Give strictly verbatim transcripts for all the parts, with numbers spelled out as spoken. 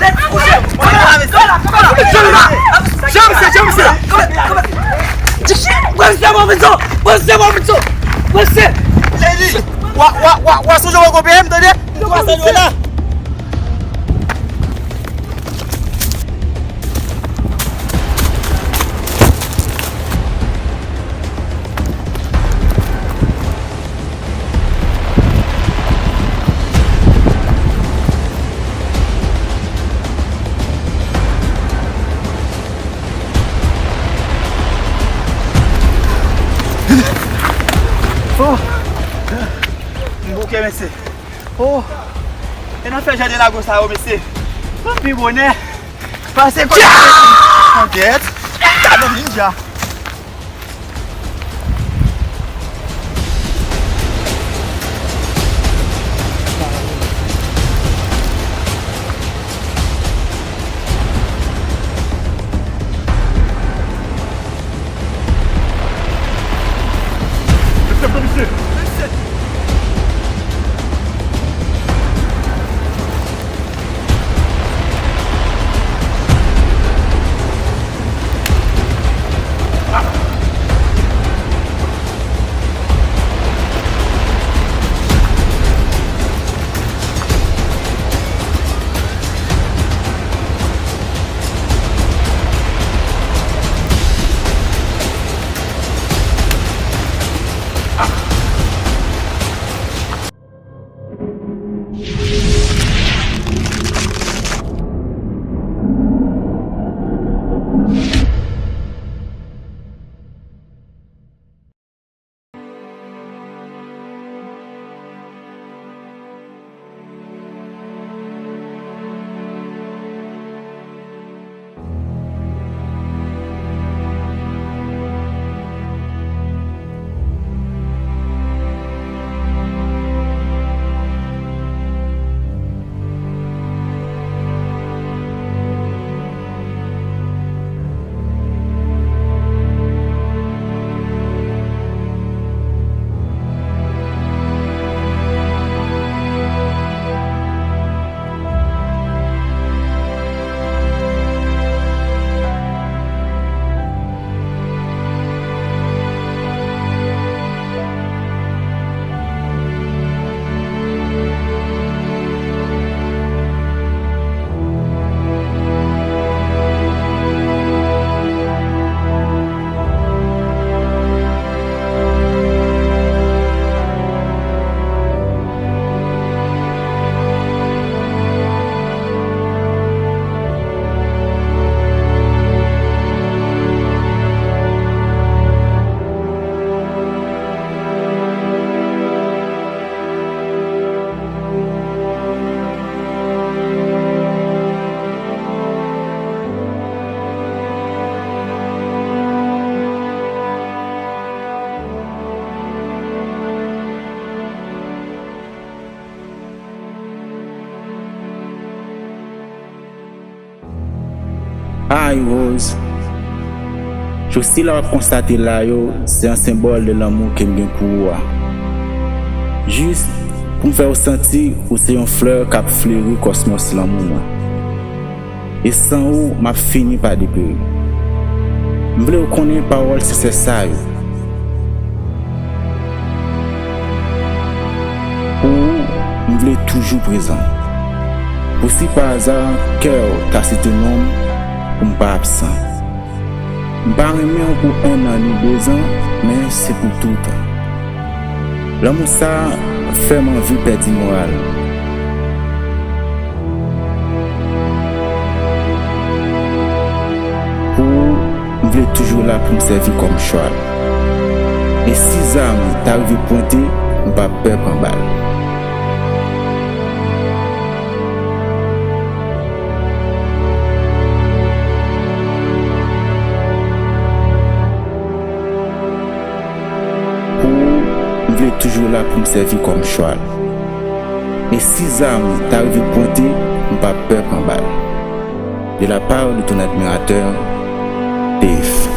Tèt kouche. Kòman la, mesye? Kòman la? Jan misye, jan misye la. Kòman, kòman? Bremse, Robinson! Bremse, Robinson! Bremse! Lady, wa, wa, wa, wa, sonje w konpeye m, tande? Twa san dola. Oh! M bouke, mesye. Oh! E nan fè jan de lago sa yo, mesye. Ban m pi bonè. Pase kote. Kèt. Gade ninja. Ay, Rose. Jou sila w ap konstate la yo, se yon senbòl de lanmou ke m gen pou ou a. Jis pou m fè w santi ou se yon flè k ap fleri kòsmòs lanmou an. E san ou, m ap fini pa deperi. M vle w konnen pawòl sensè sa yo. Pou ou, m vle toujou prezan. Pou si pa aza kè w ta site non m, pou m pa absan. M pa renmen w pou enn an ni dezan, men se pou toutan. Lanmou sa a fè m anvi pèdi moral. Pou ou, m vle toujou la pou m sèvi kòm chwal. E si zam ta rive pwente, m p ap pè pran bal. Pou ou, m vle toujou la pou m sèvi kòm chwal. E si zam ta rive pwente, m p ap pè pran bal. De la part de ton admirateur, P F.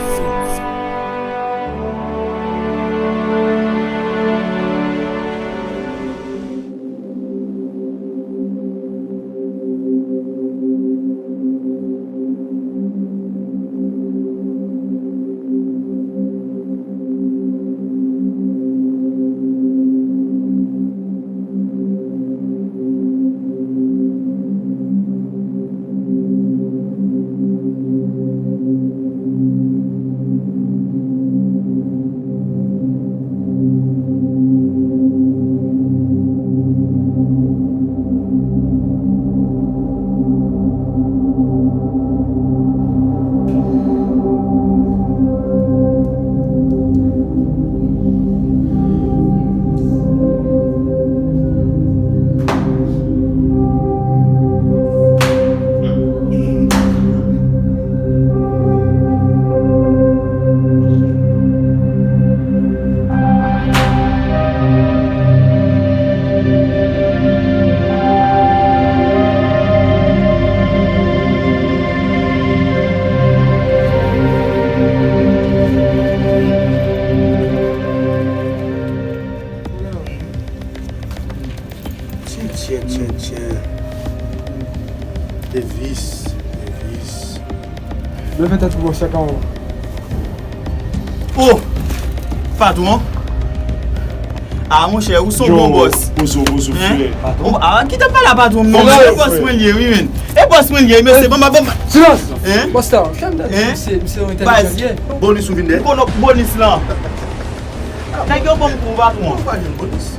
Leve tèt ou bò, se kan ou. Oh! Patwon. Ah, monchè, ou se yon bon bòs. Poze w, poze w, frè. Patwon. Ah, kite m pale a patwon m non, men e bòs mwen l ye, wi, men. E bòs mwen l ye, mesye, ban m, ban m. Silans! Hein? Bòs la, fè m tande, misye, misye yon entèlektyèl ye. Bonis ou vin dèyè? Kono bonis lan. Nèg yo ban m kou, patwon. Ou pa jwenn bonis.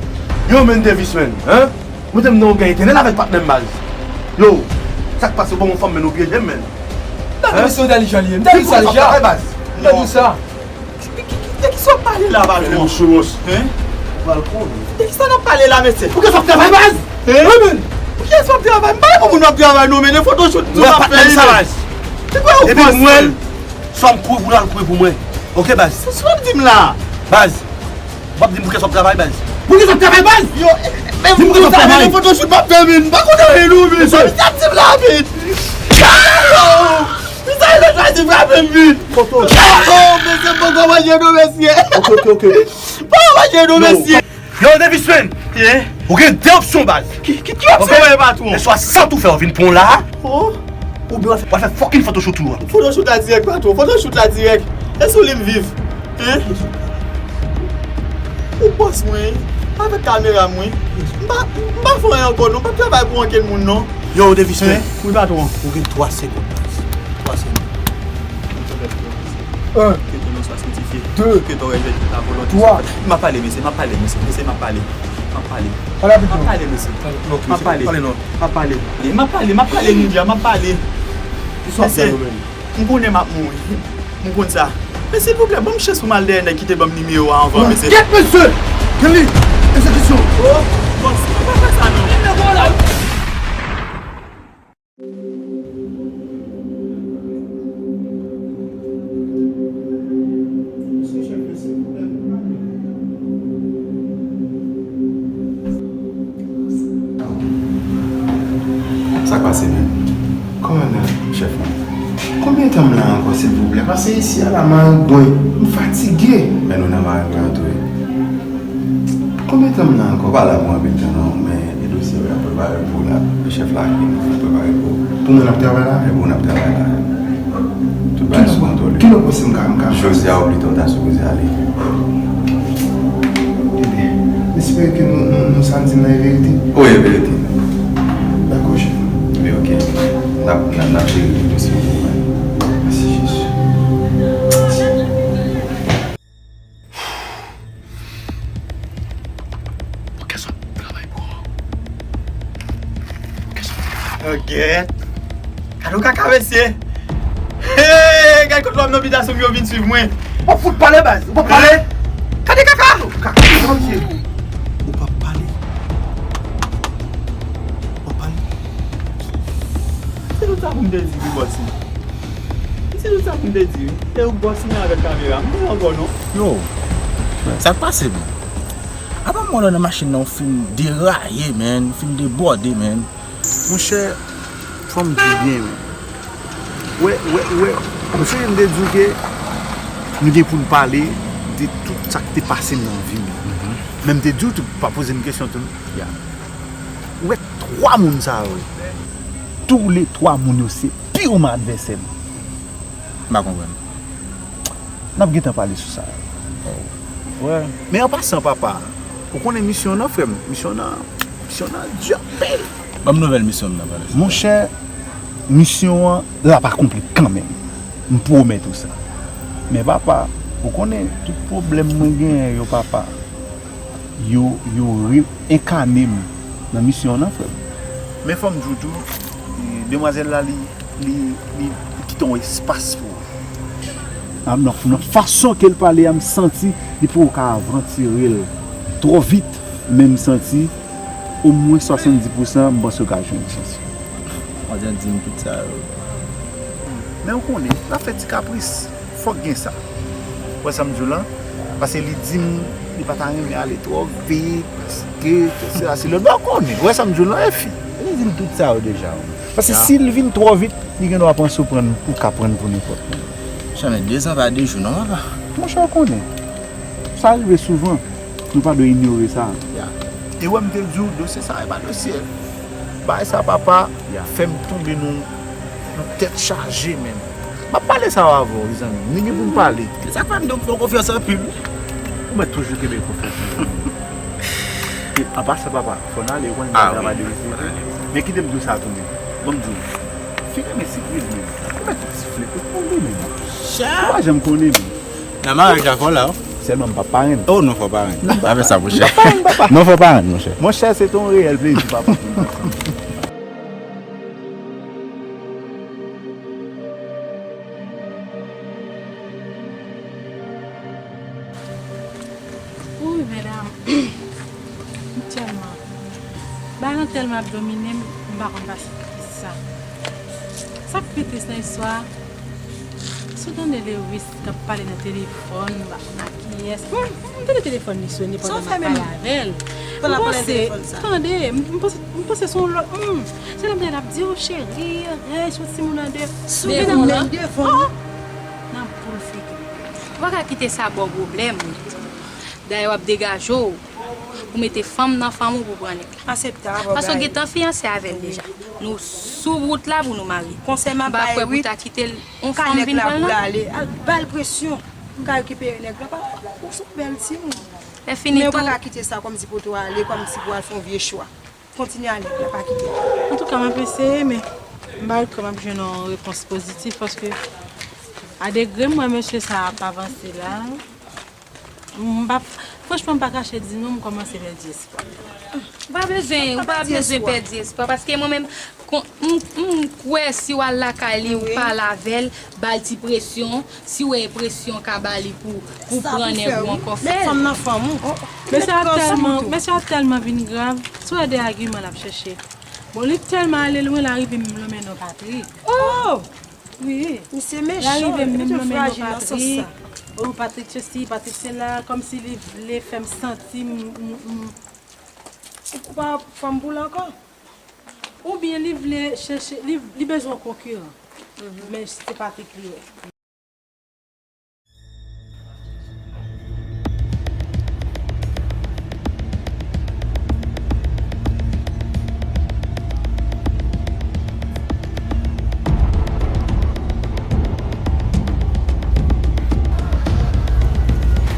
Yo, men Davis, men, hein? Mete m nan yon gè etènèl avèk patnè m, baz. Yo, sa k pase, ou ban m yon fanm, men ou pyeje m, men. Tande misye yon entèlektyèl ye. M tande sa deja. M tande sa. De ki sa w ap pale la, patwon? Hein? Ou pral konnen. De ki sa n ap pale la, mesye? Pou kisa w ap travay, baz? Wi, men. Pou kiyès w ap travay? M pa yon moun w ap travay non, men de photoshoot tou w ap fè. Sa, baz. Se kwa ou Depi pou mwen, swa m kouri pou l al kouri pou mwen. Oke, baz? Se sa w ap di m la. Baz, w ap di m pou kisa w ap travay, baz? Pou kisa w ap travay, baz? Yo, men Di m pou kisa w ap travay. Photoshoot m ap fè, men m pa konn anyen non, men. Sa misye ap di m la, men. Misye a chwazi frape m, men. Oh, mesye, poko manje non, mesye. Oke, oke, oke. Poko manje non, mesye. Yo, Davis, men. Ye? Ou gen de opsyon, baz. Ki, ki, ki opsyon w ye, patwon? E swa sa tou fè w vin pran w la, Oh, oubyen w al fè, w al fè fucking photoshoot ou a. Photoshoot la dirèk, patwon. Photoshoot la dirèk. E sou li m viv. Hein? Ou bòs mwen, wi. Avèk kamera m, wi. M pa, m pa fè anyen ankò, non. M p ap travay pou ankenn moun, non. Yo, Davis, men. Wi, patwon. Ou gen twa segonn, baz. Twa segonn. Un. Ke ton non swa sanktifye. Deux. Ke ton règne vienne, ke ta volonté Trois. Soit faite. M ap pale, mesye. Mesye, m ap pale. M ap pale. Pale avèk M ap nou. Pale, mesye. M ap pale. M ap pale. M ap pale, m ap pale, Nidia, m ap pale. Mesye, m konnen m ap mouri. M konn sa. Men silvouplè, ban m chans pou m al dèyè nèg ki te ban m nimewo a anvan, mesye. Kèt, mesye! Kenly, egzekisyon! Oh, bòs, pa fè sa non. Sa k pase menm? Kòmandan, chèf mwen. Konbyen tan m la ankò, silvouplè? Pase isi a la, marengwen. M fatige. Men nou nan marengwen an tou, wi. Konbyen tan m la ankò? Ou pa la pou anpil tan, non, men e dosye yo y ap prepare pou w la. E chèf la ki nou prepare pou ou. Pou mwen n ap travay la? E pou w n ap travay la. Tout bagay sou kontwòl. Kilè w panse m ka, m ka? Jodi a oblitè w ta sipoze ale. Ebyen, m espere ke nou, nou, nou sa n di m nan e verite. Wi, e verite. Dakò, chèf. Wi, oke. N ap, n ap, n ap jere tout dosye yo pou mwen. Mèsi, Jezi. Pou kè sa travay pou ou. Pou kè sa travay. Gèt. Gade yon kaka, mesye. Hey, gade kot lòm nan bitasyon m yo vin swiv mwen. Ou fout pale, baz. Ou pa pale. Gade kaka. Kaka, mesye. Ou pa pale. Ou pa pale. Se tout sa pou m te di, wi, bòs. Se tout sa pou m te di, wi. E ou bòs mwen avèk kamera. M pa ankò non. Yo, sa k pase, man? Apa m wè w nan machin nan, w fin deraye, man, w fin debòde, man. Monchè, fò m di w byen, man. Wè, wè, wè, m sonje m te di w ke nou gen pou n pale de tout sa k te pase m nan vi m. Men m te di w tou, pa poze m kesyon tou. Ou wè twa moun sa yo, tou le twa moun yo se purman advèsè m. M pa konprann. N ap gentan pale sou sa. Wè. Men an pasan, papa, ou konnen misyon an nan, frè m. Misyon an nan, misyon an nan di anpil. Ban m nouvèl misyon m nan, pale. Monchè, misyon an l ap akonpli kanmenm. M pwomèt ou sa. Men papa, ou konnen tout pwoblèm mwen genyen yo, papa, yo, yo re-, enkane m nan misyon an nan, frè m. Men fò m di w tou, e, demwazèl la, li, li, li, li kite yon espas pou ou. Nan, nan, nan fason ke l pale a, m santi li poko ka avantire l twò vit, men m santi omwen swasanndis pousan, m panse w ka jwenn chans. Pandan di m tout sa yo. Men ou konnen, l ap fè ti kapris. Fòk gen sa. Ou wè sa m di w lan? Paske li di m li pa ta renmen ale twò vit, paske, se sila, se lòt. Bon, ou konnen, ou wè sa m di w lan, e fi. Li di m tout sa yo deja, wi. Paske si l vin twò vit, li gen dwa panse w pran, ou ka pran l pou nenpòt moun. Sa men dezan pa de jou non, papa. Monchè, ou konnen. Sa rive souvan. Nou pa dwe inyore sa. E wè m te di w, dosye sa e pa dosye. Bagay sa, papa, fè m tonbe nan, nan tèt chaje menm. M ap pale sa yo avè w, wi, zanmi m. Nou gen pou n pale. Se sa k fè m di w m fè w konfyans anpil, wi. Ou mèt toujou kenbe konfyans nan zanmi w. E, an pasan, papa, fò n ale, ou konnen bagay la pa deregle. Men kite m di w sa tou, men. Ban m di w. Fi renmen sipriz, men. Ou mèt tout sifle, tout pou li, men. Ou pa janm konnen, men. Nan maryaj la, fò w la, wi. Sèlman m p ap parenn. Oh, non, fò w parenn. Pa fè sa, monchè. Non, fò w parenn, monchè. Monchè, se te yon reyèl plezi, papa. Wi, medam. M tèlman. Bagay lan tèlman ap domine m, m pa konn pase kisa. Sa k pi tris nan istwa a, si w tande Lewis k ap pale nan telefòn, m pa konn ak kiyès. Bon, m tande telefòn li sone pandan m ap pale avè l. M panse, tande, m, m panse, m panse se yon lòt moun. Se lè m tande l ap di, "Oh, cheri, hey, soti moun an de." Devan w la? Devan. Nan boul figi m. Ou pa ka kite sa ba w pwoblèm. Dayè, w ap degaje w pou mete fanm nan fanm ou pou pran nèg la. Asepte a, bò. Paske w gentan fiyanse avè l deja. Nou sou wout la pou nou marye. Konsèy m ap bay, wi. M pa kwè pou ta kite l, yon fanm vin pran l, non. Al ba l presyon. M ka rekipere nèg la. Pa, ou se yon bèl timoun. Lè fini tou. Men ou pa ka kite sa kòmsi pou tou ale, kòmsi pou al fè yon vye chwa. Kontinye ale, la pa kite. Antouka, m ap eseye, men m pa kwè m ap jwenn yon repons pozitif paske a degre m wè mesye sa ap avanse la. M pa, franchman, m pa kache di nou, m kòmanse pèdi espwa. Ou pa bezwen, ou pa bezwen pèdi espwa, paske mwen menm, kon, m, m kwè si w al lakay li, ou pale avè l, ba l ti presyon, si w wè presyon ka ba li pou, pou pran nèg ou ankò, fè l. Met fanm nan fanm ou. Mesye a tèlman, mesye a tèlman vin grav. Si w wè de agiman l ap chèche. Bon, li tèlman ale lwen, l a rive menm nonmen non Patrick. Oh! Wi. Misye mechan, li toujou frajil nan sans sa. Li rive menm nonmen non Patrick. Oh, Patrick sesi, Patrick sela, kòmsi li vle fè m santi m, m, m. Ou pa fanm pou l ankò? Oubyen li vle chèche, li, li bezwen yon konkiran. Men se Patrick li wè.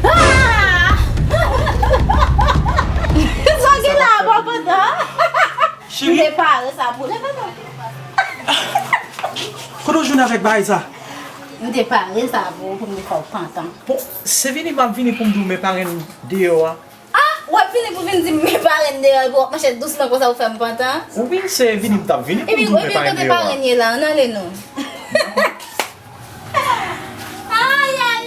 Ah! Sa gen la, bon kontan. Cheri. M te pare sa pou ou. Kote w jwenn avèk bagay sa? M te pare sa pou ou, pou m te fè w pantan. Bon, se vini m ap vini pou m di w men parenn deyò a. Ah, w ap vini pou vin di m men parenn deyò epi w ap mache dousman konsa pou fè m pantan? Wi, se vini m t ap vini pou m di w men parenn deyò a. Epi kote parenn ye la? Ann ale non. Ayayay!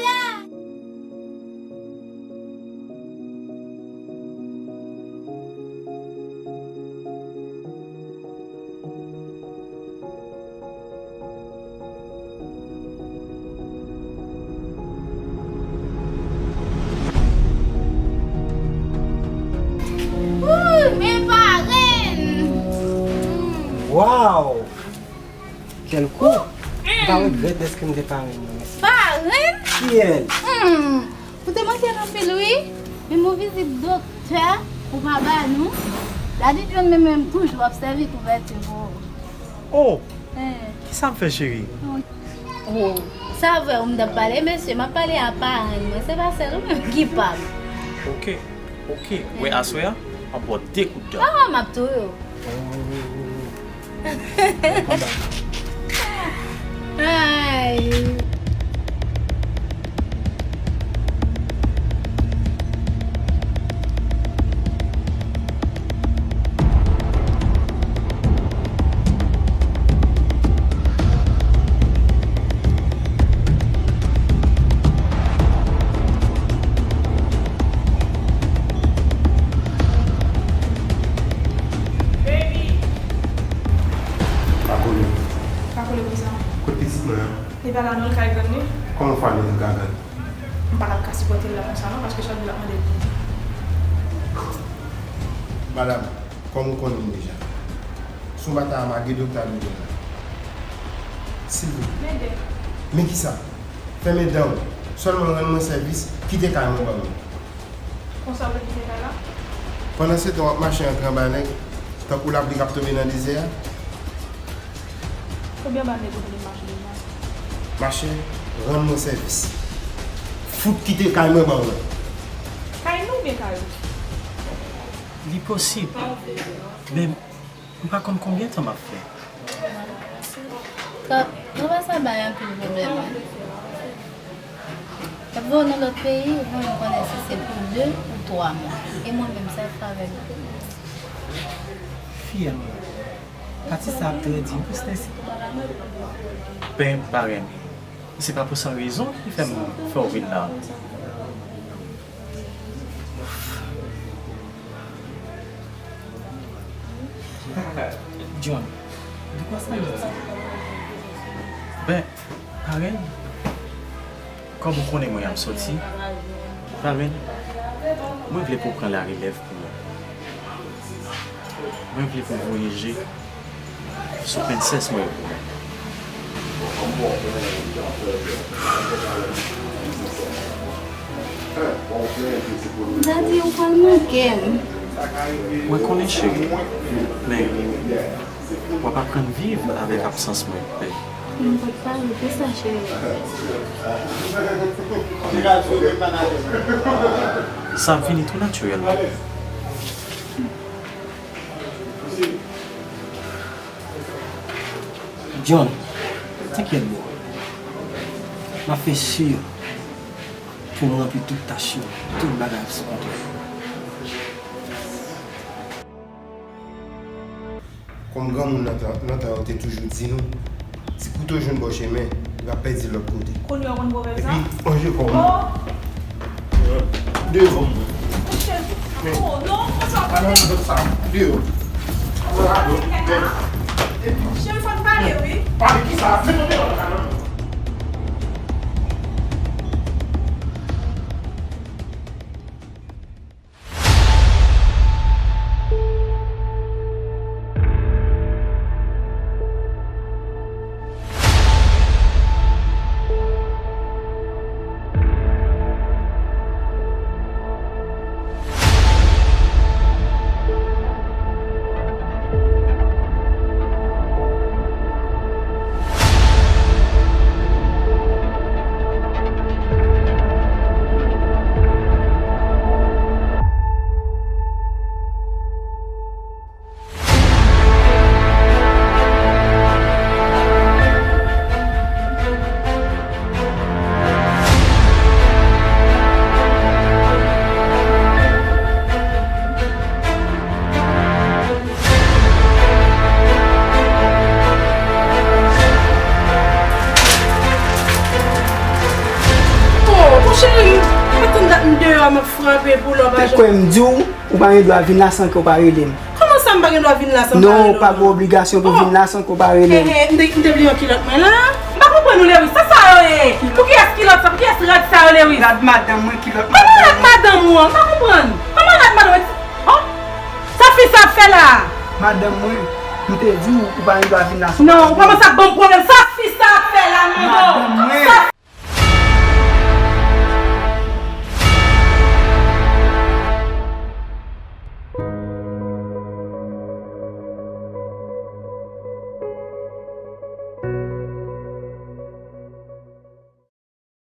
Ooh, men parenn! Waw! Kèl kou! M pa regrèt dèske m te parenn nan, mèsi. Parenn? Kiyès? Hmm. Ou te manke n anpil, wi. Men m vizit doktè ou pa ba nou. Daddy John menm, menm toujou ap sèvi kouvèti pou ou. Oh! Eh. Kisa m fè, cheri? Oh. Sa vre, ou m t ap pale, mesye, m ap pale a parenn mwen. Se pa sèl ou menm ki pa m. Ok, ok. Wè, aswè a, m ap ba w de kout dan. Ah, m ap touye w. Oh. Ay. Baby! Pa kole. Pa kole konsa. Kote pitit mwen an? Li pa la non, li kay grann li. Kòman w fè ale li ka grann? M pa t ap ka sipòte l la konsa non, paske chak jou l ap mande l pou li. Madanm, kòm ou konnen m deja, si w pa ta amage doktè a dedan la. Silvouplè. Men kisa? Fèmen dan w. Sèlman rann mwen sèvis, kite kay mwen ban mwen. Konsa w vle kite kay la? Pandansetan w ap mache antre anba nèg, tankou lapli k ap tonbe nan dezè a. Tonbe anba nèg ou vle mache devan? Machè, rann mwen sèvis. Fout kite kay mwen ban mwen. Kay nou oubyen kay ou? Li posib. Men m pa konn konbyen tan m ap fè. Ka-, travay sa bay anpil pwoblèm, wi. Y ap voye w nan lòt peyi, ou menm konnen si se pou de ou twa mwa. E mwen menm, sa ap fè avèk mwen? Fiyèl mwen, pati sa ap trè di wi, pastè. Ben, parèy m, se pa pou san rezon ki fè m fè w vin la. John, de kwa sa li di? Ben, parèy, kòm ou konnen mwen ap sòti, parèy, mwen vle pou w pran larelèv pou mwen. Mwen vle pou w voye je sou prensès mwen yo pou mwen. Daddy, ou pral manke m. Mwen konnen, cheri, men w ap aprann viv avèk absans mwen, baby. M pa t pale de sa, cheri. Sa ap vini tou natirèlman. John, enkyèt bro. M ap fè si pou m ranpli tout tach yo, tout bagay ap sou kontwòl. Kòm granmoun nan tan, nan tan yo te toujou di nou, ti kouto jwenn bò chemen, li pa pèdi lòt kote. Kounye a w konn pwovèb sa? Epi, manje kò w. Oh! Deyò. Monchè, oh, non, François, pa nan zòt sa. Deyò. Cheri, fò n pale, wi. Pale ki sa? Met yon deyò nan kanan. Oh, mon cheri, atann dat m deyò, m ap frape pou lò pa janm. Te kwè m di w, ou pa gen dwa vin la san ke w pa rele m. Kòman sa m pa gen dwa vin la san m pa rele w? Non, ou pa gen obligasyon pou vin la san ke w pa rele m. He, he, m te, m te bliye yon kilòt mwen la. M pa konprann ou, Lewis. Sa sa yo ye? Pou kiyès kilòt sa? Pou kiyès rad sa yo, Lewis? Rad madanm mwen, kilòt madanm mwen. Kòman rad madanm ou an? M pa konprann. Kòman rad madanm mwen? Oh! Sa fi sa ap fè la? Madanm mwen, m te di w, ou pa gen dwa vin la san m pa rele w. Non, ou kòmanse ap ban m pwoblèm. Sa fi sa ap fè la, manman? Madanm mwen. Sa